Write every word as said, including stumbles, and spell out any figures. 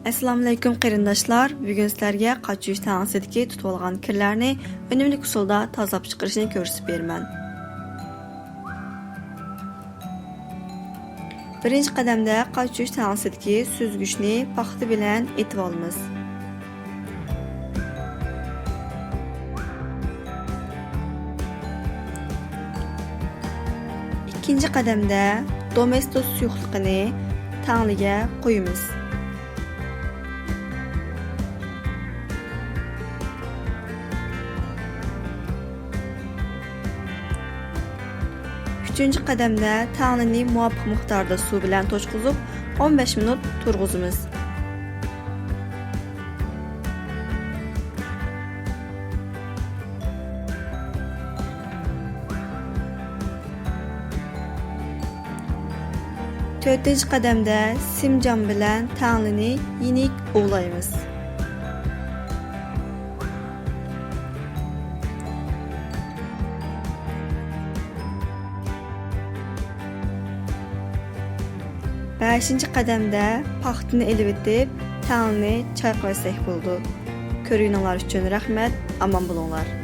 ئەسسالامۇئەلەيكۇم قېرىنداشلار، بۈگۈن سىلەرگە قاچا يۇيۇش تەڭلىسىدىكى تۇتۇۋالغان كىرلەرنى ئۈنۈملۈك ئۇسۇلدا تازىلاپ چىقىرىشنى كۆرسىتىپ بېرىمەن. بىرىنچى قەدەمدە قاچا يۇيۇش تەڭلىسىدىكى سۈزگۈچنى پاختا بىلەن ئېتىۋالىمىز. ئىككىنچى قەدەمدە دومېستوس سۇيۇقلۇقىنى تەڭلىگە قۇيىمىز. ئۈچىنچى قەدەمدە تەڭلىنى مۇۋاپىق مىقداردا سۇ بىلەن توشقۇزۇپ، ئون بەش مىنۇت تۇرغۇزىمىز. تۆتىنچى قەدەمدە سىمجام بىلەن تەڭلىنى يېنىك ئۇۋىلايمىز. بەشىنچى قەدەمدە پاختىنى ئېلىۋېتىپ، تەڭلىنى چايقىۋەتسەك بولىدۇ. كۆرگىنىڭلار ئۈچۈن رەھمەت، ئامان بولۇڭلار.